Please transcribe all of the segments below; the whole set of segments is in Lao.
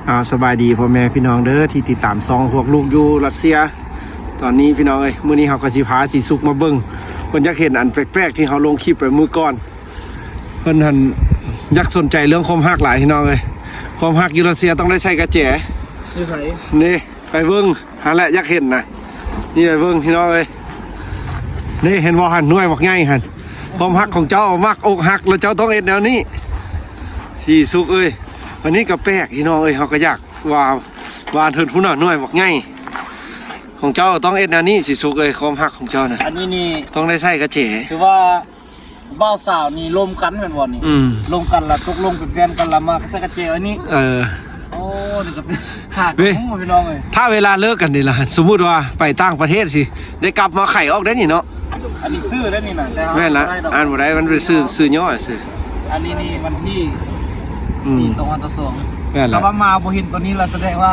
ອ່າ ສະບາຍດີພໍ່ແມ່ພີ່ນ້ອງເດີ ທີ່ຕິດຕາມຊ່ອງພວກລູກຢູ່ຣັດເຊຍ. ຕອນນີ້ພີ່ນ້ອງເອີຍ ມື້ນີ້ເຮົາກໍຊິພາສີສຸກມາເບິ່ງ ເພິ່ນຢາກເຫັນອັນແປກໆ ທີ່ເຮົາລົງຄລິບໄປມື້ກ່ອນ. ເພິ່ນຫັ້ນຢາກສົນໃຈເລື່ອງຄວາມຮັກຫຼາຍພີ່ນ້ອງເອີຍ. ຄວາມຮັກຢູ່ຣັດເຊຍຕ້ອງໄດ້ໃສ່ກະແຈ. ຢູ່ໃສ? ນີ້ ໄປເບິ່ງຫັ້ນແຫຼະ ຢາກເຫັນນະ. ນີ້ໄປເບິ່ງພີ່ນ້ອງເອີຍ. ນີ້ເຫັນບໍ່ຫັ້ນ ໜ່ວຍບັກໃຫຍ່ຫັ້ນ. ຄວາມຮັກຂອງເຈົ້າ ມັກອົກຫັກແລ້ວເຈົ້າຕ້ອງເຮັດແນວນີ້ ສີສຸກເອີຍ. ອັນນີ້ກໍແປກພີ່ນ້ອງເອີຍ ເຮົາກໍຢາກວ່າ ວ່າເຖິງພຸ້ນນະ ໜ່ວຍບັກໃຫຍ່ຂອງເຈົ້າຕ້ອງເຮັດແນວນີ້ ສີສຸກເອີຍ. ຄວາມຮັກຂອງເຈົ້ານະ ອັນນີ້ນີ້ຕ້ອງໄດ້ໃສ່ກະແຈ. ຄືວ່າ ບ່າວສາວນີ້ລົມກັນແມ່ນບໍ່ນີ້? ອືມ ລົມກັນລະຕົກລົງເປັນແຟນກັນລະ ມາໃສ່ກະແຈໄວ້ນີ້. ເອີ ໂອ້ ນີ້ກໍເປັນ ຫາກະຮູ້ພີ່ນ້ອງເອີຍ. ຖ້າເວລາເລີກກັນນີ້ລະ ສົມມຸດວ່າໄປຕ່າງປະເທດຊິ ໄດ້ກັບມາໄຂອອກໄດ້ນີ້ເນາະ. ອັນນີ້ຊື່ໄດ້ນີ້ນະ ແຕ່ວ່າ ແມ່ນລະ ອ່ານບໍ່ໄດ້ ມັນເປັນຊື່ ຊື່ຫຍໍ້ຊື່. ອັນນີ້ນີ້ວັນທີ ອືມ ປີສອງພັນຊາວສອງ ແມ່ນລະ. ຖ້າວ່າມາບໍ່ເຫັນຕົວນີ້ລະ ສະແດງວ່າ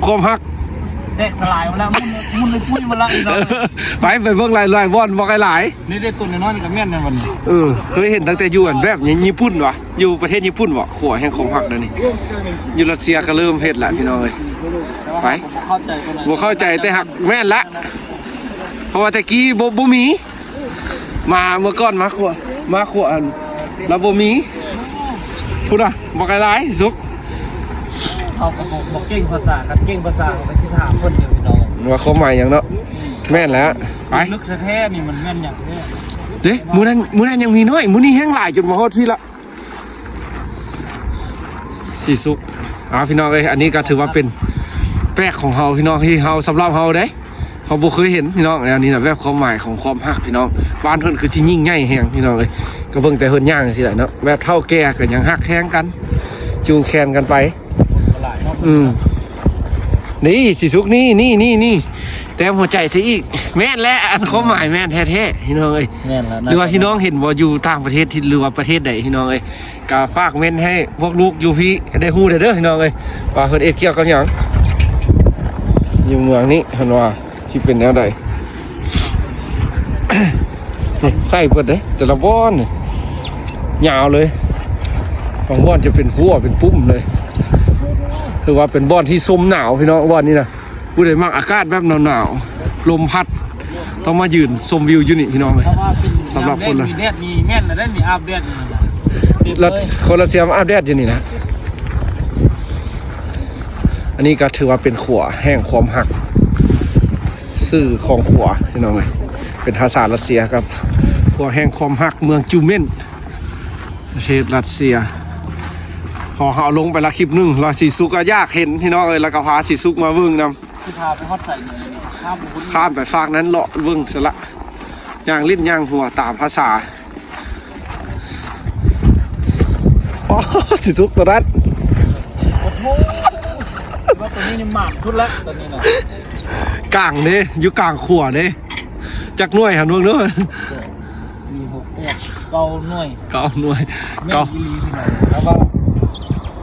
ຄວາມຮັກແຕກສະຫຼາຍໝົດແລ້ວ ໝຸ່ນ ໝຸ່ນໄປປຸ້ຍໝົດລະພີ່ນ້ອງ. ໄປ ໄປເບິ່ງຫຼາຍໆບ່ອນ ບໍ່ໄກຫຼາຍ. ນີ້ເດ້ ຕົວນ້ອຍໆນີ້ກໍແມ່ນນະບັດນີ້. ເອີ ເຄີຍເຫັນຕັ້ງແຕ່ຢູ່ອັນແບບຍີ່ປຸ່ນຫວາ ຢູ່ປະເທດຍີ່ປຸ່ນຫວາ ຂົວແຫ່ງຄວາມຮັກແນວນີ້. ຢູ່ຣັດເຊຍກໍເລີ່ມເຮັດລະພີ່ນ້ອງເອີຍ. ໄປ ບໍ່ເຂົ້າໃຈ ແຕ່ຫາກແມ່ນລະ ເພາະວ່າແຕ່ກີ້ບໍ່ ບໍ່ມີ ມາເມື່ອກ່ອນ ມາຂົວ ມາຂົວອັນລະບໍ່ມີ. ພຸ້ນນະ ບັກຫຼາຍໆ ສຸກ. ເຮົາກໍບໍ່ ບໍ່ເກັ່ງພາສາ ຄັນເກັ່ງພາສາເຮົາກໍຊິຖາມເພິ່ນຢູ່ພີ່ນ້ອງ ວ່າຄວາມໝາຍຫຍັງເນາະ. ແມ່ນແລ້ວ ໄປ ລຶກແທ້ໆນີ້ມັນແມ່ນຫຍັງແທ້. ເດ້ ມື້ນັ້ນ ມື້ນັ້ນຍັງມີໜ້ອຍ ມື້ນີ້ແຮງຫຼາຍຈົນມາຮອດພີ້ລະ ສີສຸກ. ອ່າ ພີ່ນ້ອງເອີຍ ອັນນີ້ກໍຖືວ່າເປັນແປກຂອງເຮົາພີ່ນ້ອງ ທີ່ເຮົາ ສຳລັບເຮົາເດ້ ເຮົາບໍ່ເຄີຍເຫັນພີ່ນ້ອງ. ອັນນີ້ນະ ແບບຄວາມໝາຍຂອງຄວາມຮັກພີ່ນ້ອງ ບ້ານເພິ່ນຄືຊິຍິ່ງໃຫຍ່ແຮງພີ່ນ້ອງເອີຍ. ກໍເບິ່ງແຕ່ເພິ່ນຍ່າງຊີ້ແຫຼະເນາະ ແບບເຖົ້າແກ່ກໍຍັງຮັກແຮງກັນ ຈູງແຂນກັນໄປ. ອືມ ນີ້ສີສຸກ ນີ້ ນີ້ ນີ້ ນີ້ ແຕ້ມຫົວໃຈຊະອີກ. ແມ່ນແຫຼະ ອັນຄວາມໝາຍແມ່ນແທ້ໆ ພີ່ນ້ອງເອີຍ. ແມ່ນແລ້ວ ຫຼືວ່າພີ່ນ້ອງເຫັນບໍ່ ຢູ່ຕ່າງປະເທດທີ່ ຫຼືວ່າປະເທດໃດ ພີ່ນ້ອງເອີຍ ກໍຝາກເມັ້ນໃຫ້ພວກລູກຢູ່ພີ້ໄດ້ຮູ້ແດ່ເດີ ພີ່ນ້ອງເອີຍ ວ່າເພິ່ນເຮັດກ່ຽວກັບຫຍັງຢູ່ເມືອງນີ້ ເພິ່ນວ່າຊິເປັນແນວໃດ. ນີ້ໃສ່ເບິດເດ້ ແຕ່ລະບ່ອນນີ້ຍາວເລີຍ ບາງບ່ອນຈະເປັນຮົ້ວເປັນປຸ້ມເລີຍ. ຖືວ່າເປັນບ່ອນທີ່ຊົມໜາວພີ່ນ້ອງ ບ່ອນນີ້ນະ. ຜູ້ໃດມັກອາກາດແບບໜາວໆ ລົມພັດ ຕ້ອງມາຢືນຊົມວິວຢູ່ນີ້ພີ່ນ້ອງເອີຍ. ສຳລັບຄົນລະ ມີແດດ ມີແມ່ນລະໄດ້ ມີອາບແດດນີ້ນະ ຄົນລາເຊຍມາອາບແດດຢູ່ນີ້ນະ. ອັນນີ້ກໍຖືວ່າເປັນຂົວແຫ່ງຄວາມຮັກ ຊື່ຂອງຂົວພີ່ນ້ອງເອີຍ ເປັນພາສາຣັດເຊຍ ກັບຂົວແຫ່ງຄວາມຮັກເມືອງຈູເມັນ ປະເທດຣັດເຊຍ. ພໍເຮົາລົງໄປລະຄລິບໜຶ່ງ ລະສີສຸກກໍຢາກເຫັນພີ່ນ້ອງເອີຍ ລະກໍພາສີສຸກມາເບິ່ງນຳ. ຊິພາໄປຮອດໃສນີ້ ຂ້າມໄປຟາກນັ້ນ ເລາະເບິ່ງຊະລະ ຍ່າງຫຼິ້ນຍ່າງຫົວຕາມພາສາ. ອໍ ສີສຸກຕົວນັ້ນ ໂອ້ໂຫ ວ່າຕົວນີ້ນີ້ໝານສຸດລະ ຕົວນີ້ນະ. ກາງເດ້ ຢູ່ກາງຂົວເດ້ ຈັກໜ່ວຍຫັ້ນເບິ່ງເດີ. ສີ່ ຫົກ ແປດ ເກົ້າໜ່ວຍ ເກົ້າໜ່ວຍ ແມ່ນອີ່ຫຼີພີ່ນ້ອງ. ແຕ່ວ່າ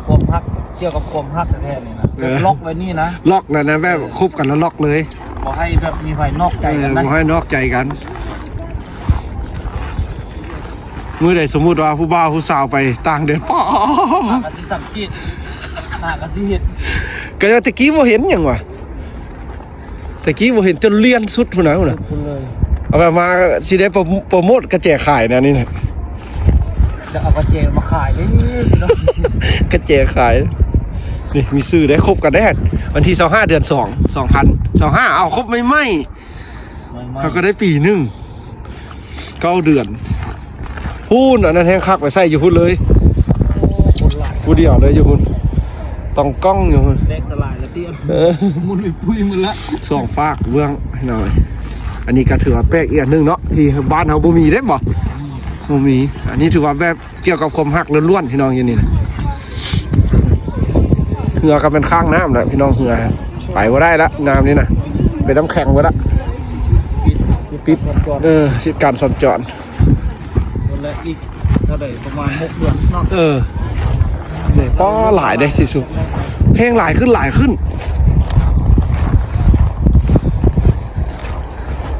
ຄວາມຮັກ ກ່ຽວກັບຄວາມຮັກແທ້ໆນີ້ນະ ເອີ ລັອກໄວ້ນີ້ນະ ລັອກນັ້ນນະ ແບບ ເອີ ຄົບກັນແລ້ວລັອກເລີຍ ບໍ່ໃຫ້ແບບມີໃຜນອກໃຈກັນ ເອີ ນະ ບໍ່ໃຫ້ນອກໃຈກັນ. ມື້ໃດສົມມຸດວ່າຜູ້ບ່າວຜູ້ສາວໄປຕ່າງແດນ ປ້າ ຫາກໍຊິສັງເກດ ຫາກໍຊິເຮັດ ກໍແຕ່ກີ້ບໍ່ເຫັນຫຍັງຫວາ. ແຕ່ກີ້ບໍ່ເຫັນ ຈົນລຽນສຸດພຸ້ນນະ ພຸ້ນນະ ເອົາແບບມາຊິໄດ້ໂປຣໂມດກະແຈຂາຍນະນີ້ນະ. ຈະເອົາກະແຈມາຂາຍເດ້ພີ່ນ້ອງ ກະແຈຂາຍ. ນີ້ມີຊື່ໄດ້ ຄົບກັນໄດ້ ວັນທີຊາວຫ້າ ເດືອນສອງ ສອງພັນຊາວຫ້າ ເອົາຄົບໃໝ່ໆ ໃໝ່ໆ ເຮົາກໍໄດ້ປີໜຶ່ງ ເກົ້າເດືອນ. ພຸ້ນ ອັນນັ້ນແຮງຄັກ ໄປໃສ່ຢູ່ພຸ້ນເລີຍ ໂອ້ ຄົນຫຼາຍ ຜູ້ດຽວເລີຍຢູ່ພຸ້ນ ຕ້ອງກ້ອງຢູ່ພຸ້ນ ແຕກສະຫຼາຍລະຕິ ເອີ ໝຸ່ນໄປປຸ້ຍໝົດລະ ສອງຟາກເບື້ອງພີ່ນ້ອງ. ອັນນີ້ກໍຖືວ່າແປກອີກອັນໜຶ່ງເນາະ ທີ່ບ້ານເຮົາບໍ່ມີເດ້ ບໍ່ ບໍ່ມີ. ອັນນີ້ຖືວ່າແບບ ກ່ຽວກັບຄວາມຮັກລ້ວນໆ ພີ່ນ້ອງ ຢູ່ນີ້ນະ. ເຮືອກໍແມ່ນຄ້າງນ້ຳແຫຼະພີ່ນ້ອງ ເຮືອໄປບໍ່ໄດ້ລະ ນ້ຳນີ້ນະ ເປັນນ້ຳແຂງເບິດລະ ປິດ ປິດ ເອີ ປິດການສັນຈອນ. ແລະອີກເທົ່າໃດ ປະມານຫົກເດືອນເນາະ. ເອີ ນີ້ ປ້າ ຫຼາຍເດ້ ສີສຸກ ແຮງຫຼາຍຂຶ້ນ ຫຼາຍຂຶ້ນ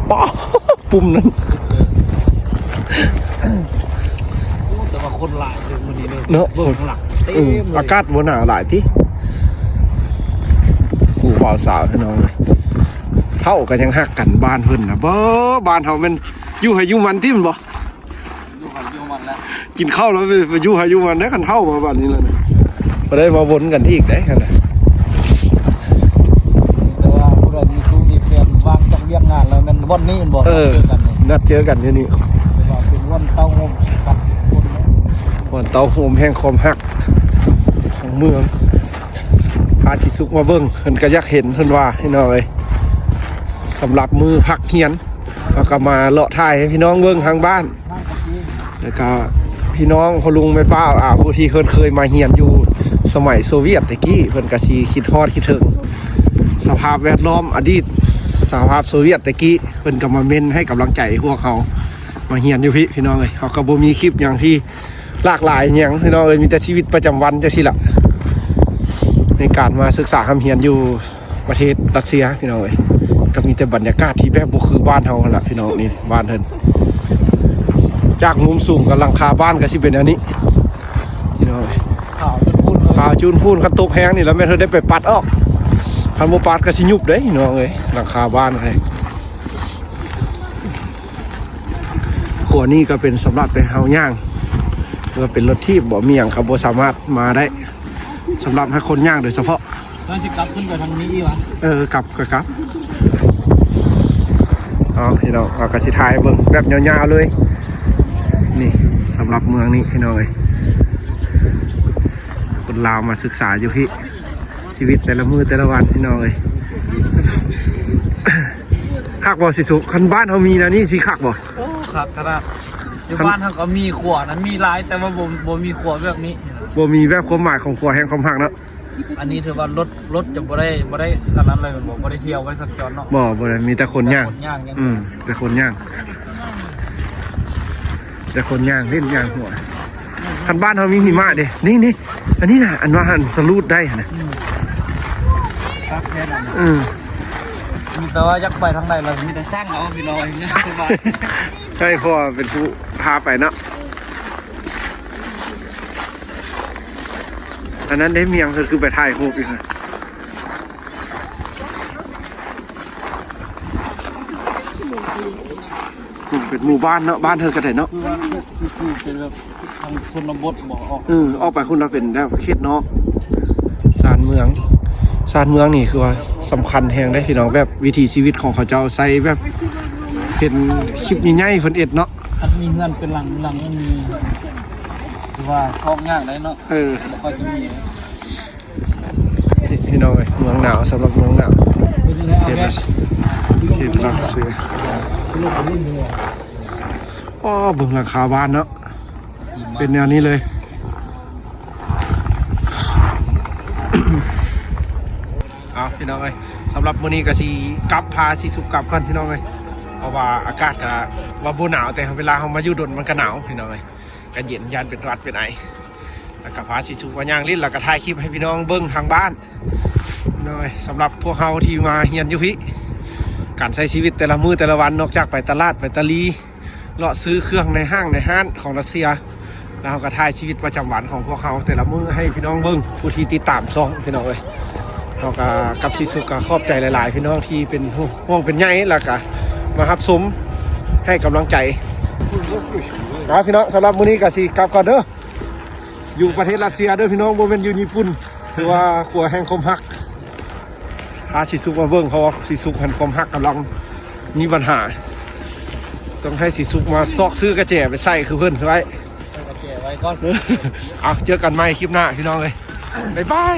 ປ້າ. ປຸ່ມນັ້ນ ໂອ້ ແຕ່ວ່າຄົນຫຼາຍເລີຍມື້ນີ້ເລີຍ ເນາະ ເບິ່ງຂ້າງຫຼັງເຕັມ ເອີ ເລີຍ ອາກາດບໍ່ໜາວຫຼາຍຕິ. ຜູ້ບ່າວສາວພີ່ນ້ອງເອີຍ ເຖົ້າກໍຍັງຮັກກັນ. ບ້ານເພິ່ນນະ ບໍ່ ບ້ານເຮົາແມ່ນຢູ່ໃຜຢູ່ມັນຕິ ແມ່ນບໍ່? ຢູ່ໃຜຢູ່ມັນແຫຼະ ກິນເຂົ້າແລ້ວໄປຢູ່ໃຜຢູ່ມັນໄດ້ ຄັນເຖົ້າມາບາດນີ້ແລ້ວນະ ບໍ່ໄດ້ມາວົນກັນອີກໄດ໋ຫັ້ນນະ. ແຕ່ວ່າຜູ້ໃດມີຄູ່ມີແຟນ ວ່າງຈາກວຽກງານແລ້ວແມ່ນບ່ອນນີ້ແມ່ນບໍ່? ເອີ ເຈີກັນນີ້ ນັດເຈີກັນຢູ່ນີ້ ເປັນບ່ອນເຕົ້າໂຮມກັນຄົນ ບ່ອນເຕົ້າໂຮມແຫ່ງຄວາມຮັກຂອງເມືອງ. ພາຊິສຸກມາເບິ່ງ ເພິ່ນກໍຢາກເຫັນ ເພິ່ນວ່າພີ່ນ້ອງເອີຍ. ສຳລັບມື້ພັກຮຽນ ເຮົາກໍມາເລາະຖ່າຍໃຫ້ພີ່ນ້ອງເບິ່ງທາງບ້ານ ແລ້ວກໍພີ່ນ້ອງພໍ່ລຸງແມ່ປ້າ ອາ ຜູ້ທີ່ເພິ່ນເຄີຍມາຮຽນຢູ່ສະໄໝໂຊວຽດແຕ່ກີ້ ເພິ່ນກໍຊິຄິດຮອດຄິດເຖິງສະພາບແວດລ້ອມອະດີດ ສະພາບໂຊວຽດແຕ່ກີ້ ເພິ່ນກໍມາເມັ້ນໃຫ້ກຳລັງໃຈພວກເຮົາມາຮຽນຢູ່ພີ້ ພີ່ນ້ອງເອີຍ. ເຮົາກໍບໍ່ມີຄລິບຫຍັງທີ່ ຫຼາກຫຼາຍຫຍັງພີ່ນ້ອງເອີຍ ມີແຕ່ຊີວິດປະຈຳວັນຈັ່ງຊີ້ລະ ໃນການມາສຶກສາຮ່ຳຮຽນຢູ່ປະເທດຣັດເຊຍພີ່ນ້ອງເອີຍ. ກໍມີແຕ່ບັນຍາກາດທີ່ແບບບໍ່ຄືບ້ານເຮົາຫັ້ນລະພີ່ນ້ອງ. ນີ້ບ້ານເພິ່ນ ຈາກມຸມສູງກໍຫຼັງຄາບ້ານກໍຊິເປັນແນວນີ້ພີ່ນ້ອງເອີຍ ຂາວຈົນພຸ້ນເລີຍ ຂາວຈຸນພຸ້ນ. ຄັນຕົກແຮງນີ້ລະແມ່ນເພິ່ນໄດ້ໄປປັດອອກ ຄັນບໍ່ປັດກໍຊິຍຸບເດ້ພີ່ນ້ອງເອີຍ ຫຼັງຄາບ້ານເພິ່ນ. ຂົວນີ້ກໍເປັນສຳລັບແຕ່ເຮົາຍ່າງ ຫຼືວ່າເປັນລົດຖີບບໍ ມີຫຍັງກໍບໍ່ສາມາດມາໄດ້ ສຳລັບໃຫ້ຄົນຍ່າງໂດຍສະເພາະ. ແລ້ວຊິກັບຂຶ້ນໄປທາງນີ້ອີກຫວາ? ເອີ ກັບກໍກັບ. ເອົາພີ່ນ້ອງ ເຮົາກໍຊິຖ່າຍເບິ່ງແບບຍາວໆເລີຍ. ນີ້ສຳລັບເມືອງນີ້ພີ່ນ້ອງເອີຍ ຄົນລາວມາສຶກສາຢູ່ພີ້ ຊີວິດແຕ່ລະມື້ແຕ່ລະວັນພີ່ນ້ອງເອີຍ. ຄັກບໍ່ຊິສຸກ? ຄັນບ້ານເຮົາມີແນວນີ້ຊິຄັກບໍ່? ໂອ້ ຄັກຂະໜາດ. ຢູ່ບ້ານເຮົາກໍມີຂົວນະ ມີຫຼາຍ ແຕ່ວ່າບໍ່ ບໍ່ມີຂົວແບບນີ້ ບໍ່ມີແບບຄວາມໝາຍຂອງຂົວແຫ່ງຄວາມຮັກເນາະ. ອັນນີ້ຖືວ່າລົດ ລົດຈະບໍ່ໄດ້ ບໍ່ໄດ້ອັນນັ້ນເລີຍແມ່ນບໍ່? ບໍ່ໄດ້ທ່ຽວ ບໍ່ໄດ້ສັນຈອນເນາະ. ບໍ່ ບໍ່ໄດ້ ມີແຕ່ຄົນຍ່າງ ແຕ່ຄົນຍ່າງຢ່າງດຽວ ອືມ ແຕ່ຄົນຍ່າງ ແຕ່ຄົນຍ່າງຫຼິ້ນຍ່າງຫົວ. ຄັນບ້ານເຮົາມີຫິມະເດ້ ນີ້ໆ ອັນນີ້ນະ ອັນວ່າຫັ້ນສະຫຼຸດໄດ້ຫັ້ນນະ ອືມ ຄັກແທ້ນະ. ເອີ ມີແຕ່ວ່າຢາກໄປທາງໃດລະມີແຕ່ສ້າງເອົາພີ່ນ້ອງ ສະບາຍ ໃຫ້ພໍ່ເປັນຜູ້ພາໄປເນາະ. ອັນນັ້ນເດ້ ມຽງເພິ່ນຄືໄປຖ່າຍຮູບຢູ່ຫັ້ນ. ເປັນໝູ່ບ້ານເນາະ ບ້ານເພິ່ນກໍໄດ້ເນາະ ຄືວ່າຄື ຄື ຄືເປັນແບບທາງຊົນນະບົດບໍ? ອອກ ເອີ ອອກໄປພຸ້ນລະເປັນແບບເຂດນອກ ຊານເມືອງ ຊານເມືອງນີ້ຄືວ່າສຳຄັນແຮງເດ້ພີ່ນ້ອງ ແບບວິຖີຊີວິດຂອງເຂົາເຈົ້າໃຊ້ແບບ ເຫັນຄລິບໃຫຍ່ໆເພິ່ນເຮັດເນາະ. ຄັນມີເຮືອນເປັນຫຼັງ ຫຼັງມັນມີ ຄືວ່າຊອກຍາກໄດ໋ເນາະ. ເອີ ບໍ່ຄ່ອຍຈະມີ. ພີ່ນ້ອງເອີຍ ເມືອງໜາວ ສຳລັບເມືອງໜາວ ເຂດລັດ ເຂດລັດເຊຍ. ອໍ ເບິ່ງຫຼັງຄາບ້ານເນາະ ເປັນແນວນີ້ເລີຍ. ເອົາ ພີ່ນ້ອງເອີຍ ສຳລັບມື້ນີ້ກໍຊິກັບ ພາຊິສຸກກັບກ່ອນພີ່ນ້ອງເອີຍ ເພາະວ່າອາກາດກໍວ່າບໍ່ໜາວ ແຕ່ເວລາເຮົາມາຢູ່ດົນມັນກໍໜາວພີ່ນ້ອງເອີຍ. ກໍເຢັນ ຢ້ານເປັນຫວັດເປັນໄອ ແລ້ວກໍພາຊິສຸກມາຍ່າງຫຼິ້ນ ແລ້ວກໍຖ່າຍຄລິບໃຫ້ພີ່ນ້ອງເບິ່ງທາງບ້ານ. ໂດຍ ສຳລັບພວກເຮົາທີ່ມາຮຽນຢູ່ພີ້ ການໃຊ້ຊີວິດແຕ່ລະມື້ແຕ່ລະວັນ ນອກຈາກໄປຕະຫຼາດ ໄປຕະຫຼີ ເລາະຊື້ເຄື່ອງໃນຫ້າງໃນຮ້ານຂອງຣັດເຊຍ ແລ້ວເຮົາກໍຖ່າຍຊີວິດປະຈຳວັນຂອງພວກເຮົາແຕ່ລະມື້ໃຫ້ພີ່ນ້ອງເບິ່ງ ຜູ້ທີ່ຕິດຕາມຊ່ອງ ພີ່ນ້ອງເອີຍ. ເຮົາກໍກັບຊິສຸກກໍຂອບໃຈຫຼາຍໆ ພີ່ນ້ອງທີ່ເປັນຫ່ວງເປັນໃຍ ແລ້ວກໍມາຮັບຊົມໃຫ້ກຳລັງໃຈ. ເອົາ ພີ່ນ້ອງ ສຳລັບມື້ນີ້ກໍຊິກັບກ່ອນເດີ ຢູ່ປະເທດຣັດເຊຍເດີພີ່ນ້ອງ ບໍ່ແມ່ນຢູ່ຍີ່ປຸ່ນ. ຄືວ່າຂົວແຫ່ງຄວາມຮັກ ພາຊິສຸກມາເບິ່ງ ເພາະວ່າຊິສຸກຫັ້ນຄວາມຮັກກຳລັງມີບັນຫາ ຕ້ອງໃຫ້ຊິສຸກມາຊອກຊື້ກະແຈໄປໃສ່ຄືເພິ່ນໄວ້ ໃສ່ກະແຈໄວ້ກ່ອນ. ເອົາ ເຈີກັນໃໝ່ຄລິບໜ້າ ພີ່ນ້ອງເອີຍ ບາຍບາຍ.